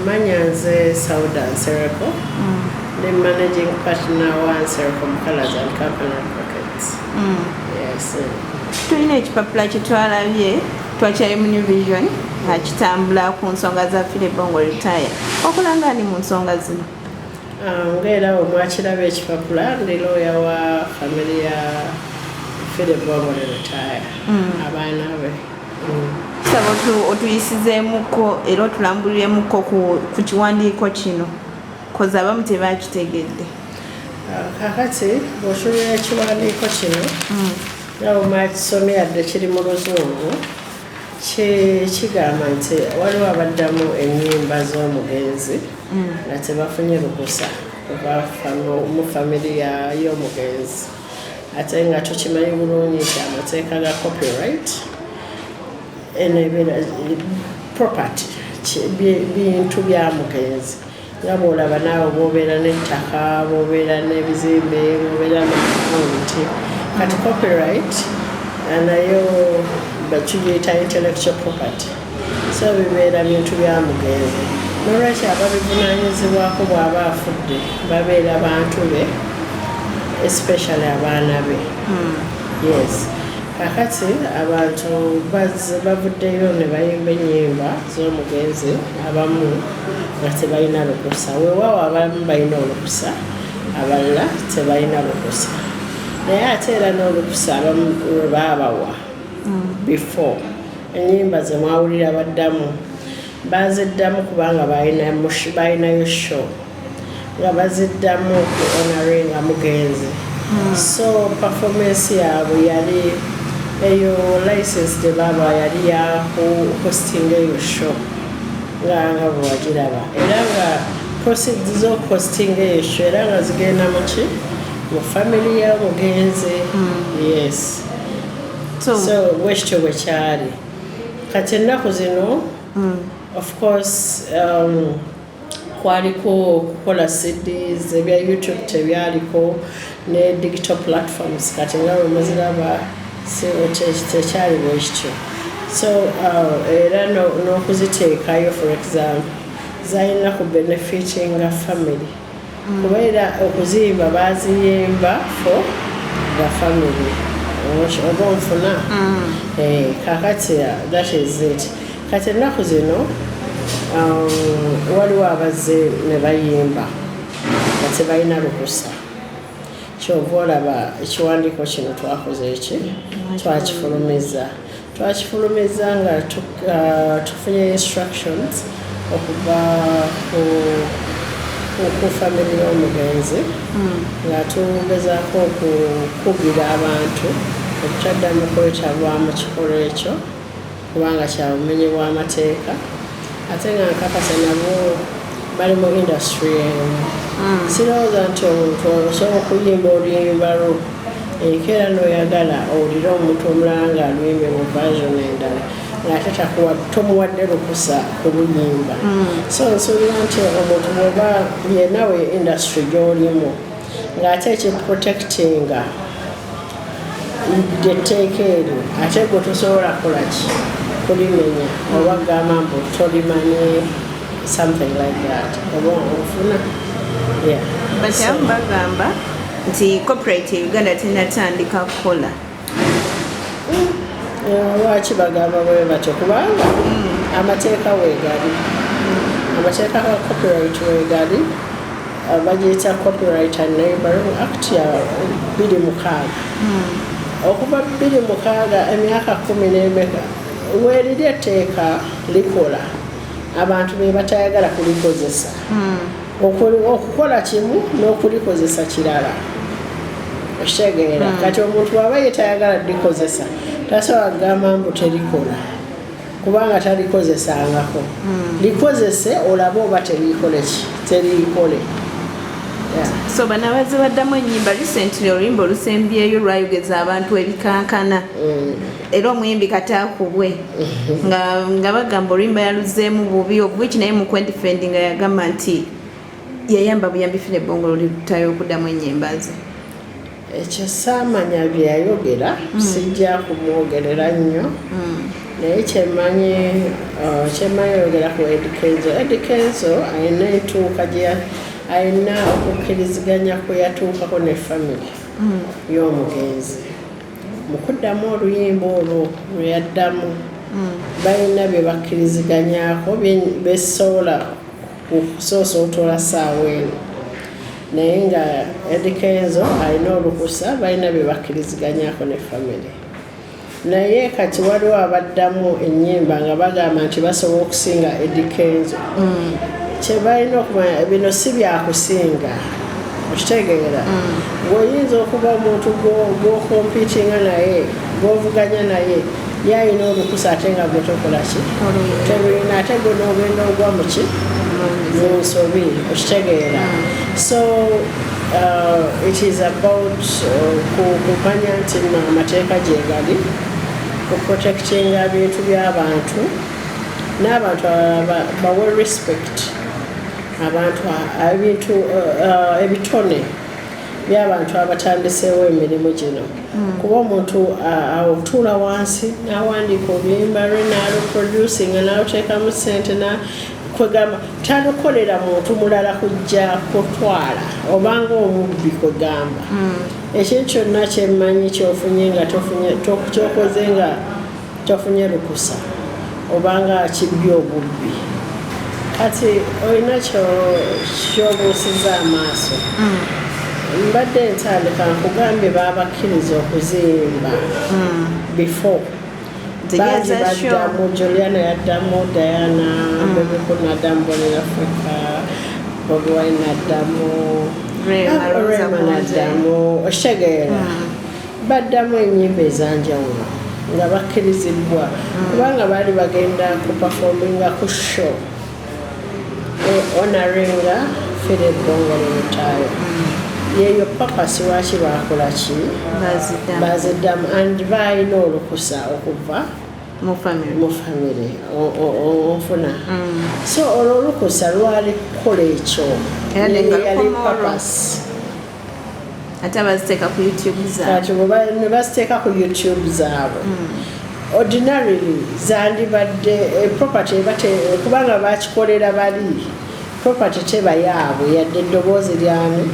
Amanya nze Sauda Nsereko, ndi managing partner wa Nsereko Mukalazi and Company Advocates. Yes. Tulina ekipapula kyetwalabye, twakyali mu New Vision nga kitambula ku nsonga za Philly Bongoley Lutaaya. Okola nga ani mu nsonga zino? Ah, ngaera omwakiraba ekipapula, ndi lawyer wa family ya Philly Bongoley Lutaaya, abaana be. Tusaba otuyisizeemuko era otulambuliremukko ku kiwandiiko kino, koza abamu tebakitegedde. Ah, kakati bw'otunula ekiwandiiko kino nga bwemwakisomye, yadde kiri mu Luzungu, kigamba nti waliwo abaddamu ennyimba z'omugenzi nga tebafunye lukusa kuva mu family y'omugenzi, ate nga tukimanyi bulungi nti amateeka ga copyright, eno ebeera property, bintu bya mugenzi. Nga bwolaba naawe bwobeera n'ettaka, bwobeera n'ebizimbe, bwobeera n'akawunti, kati copyright nayo bakigiyita intellectual property, so bibeera bintu bya mugenzi. Nolwekyo ababivunanyizibwako bw'aba afudde babeera bantu be, especially abaana be. Yes, kakati abantu bavuddeyo ne bayimba ennyimba z'omugenzi, abamu nga tebalina lukusa. Weewaawo abamu balina olukusa, abalala tebalina lukusa, naye ate era n'olukusa abamu lwe baabawa before, ennyimba ze mwawulira baddamu, baziddamu kubanga balinayo show nga baziddamu ku honoringa mugenzi. So performance yaabwe yali eyo, license gye baaba yali ya ku hosting eyo show nga bwe wagiraba, era nga proceeds z'okuhosting eyo show era nga zigenda muki, mu family y'omugenzi. Yes. So bwekityo bwe kyali. Kati ennaku zino, of course, kwaliko okukola CDs, ebya YouTube tebyaliko, ne digital platforms kati nga bwe muziraba tekyali bwekityo. So era n'okuziteekayo, for example, zalina ku benefitinga family, kubeera okuziyimba baziyimba for the family, oba onfuna? Eh, kakati that is it. Kati ennaku zino waliwo abazze ne bayimba nga tebalina lukusa. Kyova olaba ekiwandiiko kino twakoze eki, twakifulumiza nga tufunye instructions okuva ku family y'omugenzi, nga tugezaako okukugira abantu okutaddamu kwetaba mu kikolwa ekyo, kubanga kya bumenyi bw'amateeka. Ate nga nkakasa nabo bali mu industry emu. Sirowooza nti omuntu osobola okuyimba oluyimba lwo enkeera n'oyagala owulire omuntu omulala ng'aluyimbye mu version endala ng'ate tomuwadde lukusa kuluyimba. So nsuubira nti omuntu bw'oba yenawe industry gy'olimu ng'ate ekiprotectinga etteeka eryo, ate gwe tosobola kukolaki, kulimenya oba kugamba mbu tolimanyi, something like that, oba ofuna? Yeah. But abamu bagamba nti copyright e Uganda tenatandika kukola. Eh, lwaki bagamba bwe batyo? Kubanga amateeka weegali, amateeka ga copyright weegali. Bagiyita Copyright and Neighboring Act ya 2006. Okuva 2006, emyaka 10 n'emeka, weeriri etteeka likola. Abantu be batayagala kulikozesa. Okukola kimu n'okulikozesa kirala, okitegeera? Kati omuntu bw'aba ye tayagala likozesa, tasobola kugamba mbu terikola, kubanga talikozesangako. Likozese olabe oba terikole ki, terikole. Yeah. So bano abazze baddamu ennyimba recently, oluyimba olusembyeyo lwayogeza abantu ebikankana, era omuyimbi kati akubwe nga bagamba oluyimba yaluzeemu bubi, of which naye mu kwedefendinga yagamba nti yayamba buyambi Philly Bongoley Lutaaya okuddamu ennyimba ze. Ekyo saamanya bye yayogera, sijja kumwogerera nnyo. Naye kyemmanyi oyogera ku Eddy Kenzo. Eddy Kenzo alina entuuka gye alina okukkiriziganya kwe yatuukako ne family y'omugenzi mu kuddamu oluyimba olwo lwe yaddamu. Balina bye bakkiriziganyaako besobola kusoosa otoola ssaawa eno, naye nga Eddy Kenzo alina olukusa, balina bye bakkiriziganyako ne family. Naye kati waliwo abaddamu ennyimba nga bagamba nti basobola okusinga Eddy Kenzo. Kye balina okumanya, bino si byakusinga, okitegeera? Ng'oyinza okuba omuntu gw'ocompetinga naye, gw'ovuganya naye, ye alina olukusa ate nga gwe tokola ki, tebulina, ate gwe n'ogenda ogwa mu ki, mu nsobi, okitegeera? So it is about kumanya nti nno amateeka gye gali kuprotectinga bintu by'abantu n'abantu abalala, bawe respect abantu, ebintu, ebitone by'abantu abatandiseewo emirimu gino. Kuba omuntu otuula wansi n'awandiika oluyimba lwe n'aluproducinga n'aluteekamu ssente, kwegamba talukolera muntu mulala kujja kutwala obanga omubbi. Kwegamba ekintu kyonna kyemmanyi kyofunye nga tofunye, kyokoze nga tofunye lukusa, obanga kibbi obubbi. Kati olina kyobuusiza amaaso. Mbadde ntandika nkugambye babakkiriza okuzimba before bangi. Zigeza show. Baddamu, Juliana yaddamu, Diana, Bebe Cool naddamu Born in Africa, Bobi Wine naddamu, Rema, Rosa Rema Bonze. naddamu, okitegeera? Baddamu ennyimba ez'enjawulo nga bakkirizibwa, kubanga baali bagenda kuperforminga ku show honoringa Philip Bongole Lutaaya. Yeyo purpose lwaki bakola ki? Baziddamu. Baziddamu, and baalina olukusa okuva mu family. Mu family, onfuna? So olwo olukusa lwali kukola ekyo. Era ne nga Yali lukoma olwo. purpose. Ate abaziteeka ku YouTube zaabwe. Kati ne baziteeka ku YouTube zaabwe, ordinarily zandibadde property eba kubanga bakikolera bali, property teba yaabwe yadde eddoboozi lyani?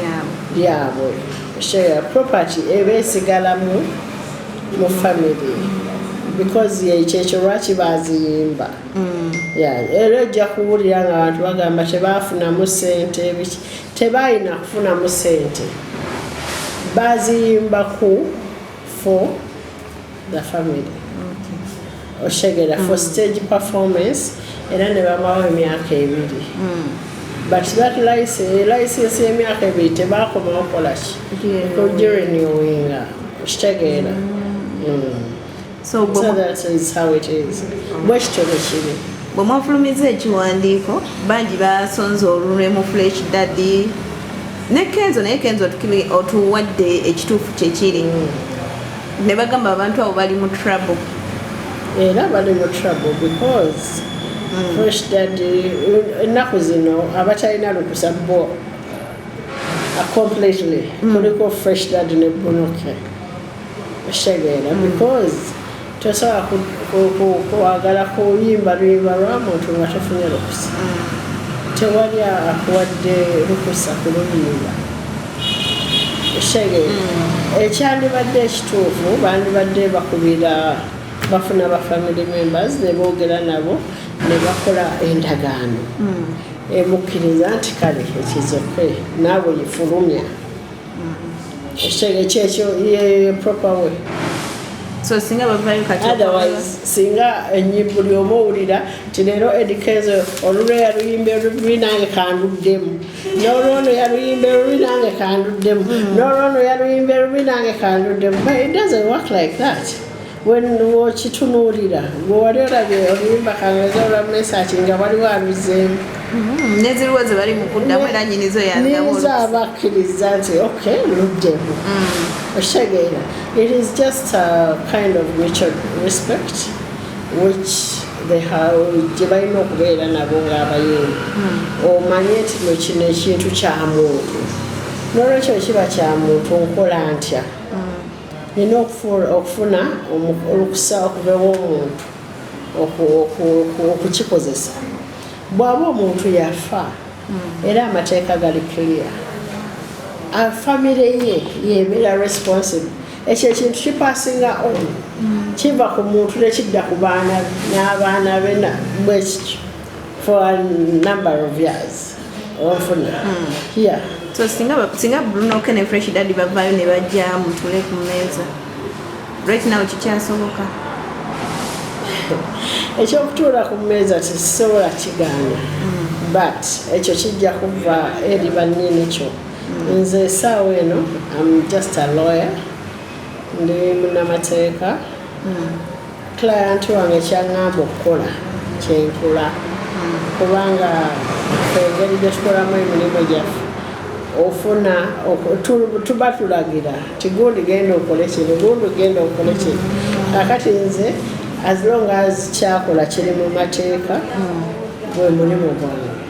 Yaabwe. Lyabwe. Share property eba esigalamu mu family because ekyo ekyo lwaki baziyimba. Yeah, era ojja kuwulira nga abantu bagamba tebafunamu sente, biki, tebalina kufunamu sente, baziyimba ku for the family, oshegera, for stage performance, era ne bamawo emyaka 2. But that license y'emyaka 2 tebakomawo kolaki? Kugirenewinga, okitegeera? So bwe So that is how it is, bwe kityo bwe kiri. Bwe mwafulumiza ekiwandiiko, bangi basonze olulwe mu Fresh Daddy ne Kenzo, naye Kenzo otuwadde ekituufu kyekiri, ne bagamba abantu abo bali mu trouble. Era bali mu trouble because Fresh Daddy ennaku zino abatalina lukusa bo completely kuliko Fresh Daddy ne Bruno K, okitegeera? Because tosobola kwagala kuyimba luyimba lwa muntu nga tofunye lukusa. Tewali akuwadde lukusa ku luyimba, okitegeera? Ekyandibadde ekituufu, bandibadde bakubira, bafuna ba family members ne boogera nabo ne bakola endagaano emukkiriza nti kale ekizoke naawe yifulumya, ekitegeera? Kyekyo ye proper way. So singa bavayo kati? Otherwise singa buli omu owulira nti leero Eddy Kenzo olulwe yaluyimba olubi, nange kanduddemu, n'olwono yaluyimba olubi, nange kanduddemu, n'olwono yaluyimba olubi, nange kanduddemu. But it doesn't work like that. When wokitunuulira, gwe wali olabye oluyimba kangeze olwa Mesach nga waliwo aluzeemu? Neziriwo ze bali mu kuddamu, era nyinizo yazigaba. Nizo abakkiriza nti okay, luddemu, okitegeera? It is just a kind of mutual respect which they have, gye balina okubeera nabo ng'abayimbi. Omanye nti no kino ekintu kya muntu, n'olwekyo kiba kya muntu, nkola ntya? Nina okufuna olukusa okuva ew'omuntu. Okukikozesa bw'aba omuntu yafa, era amateeka gali clear, famire ye yebeera responsible. Ekyo ekintu kipassinga on, kiva ku muntu nekidda ku baana n'abaana be, bwekityo for a number of years, onfuna? Yeah. So singa Bruno K ne Fresh Daddy bavaayo ne bajja mutule ku mmeeza right now, kikyasoboka? Ekyokutuula ku mmeeza tekisobola kigaana, but ekyo kijja kuva eri bannyini kyo. Nze esaawa eno am just a lawyer, ndi munnamateeka. Client wange kyaŋŋamba okukola kyenkola, kubanga ffe engeri gye tukolamu emirimu gyaffe, ofuna tuba tulagira ti gundi genda okole kino, gundi genda okole kino. Kakati nze as long as kyakola kiri mu mateeka, gwe mulimu gwange.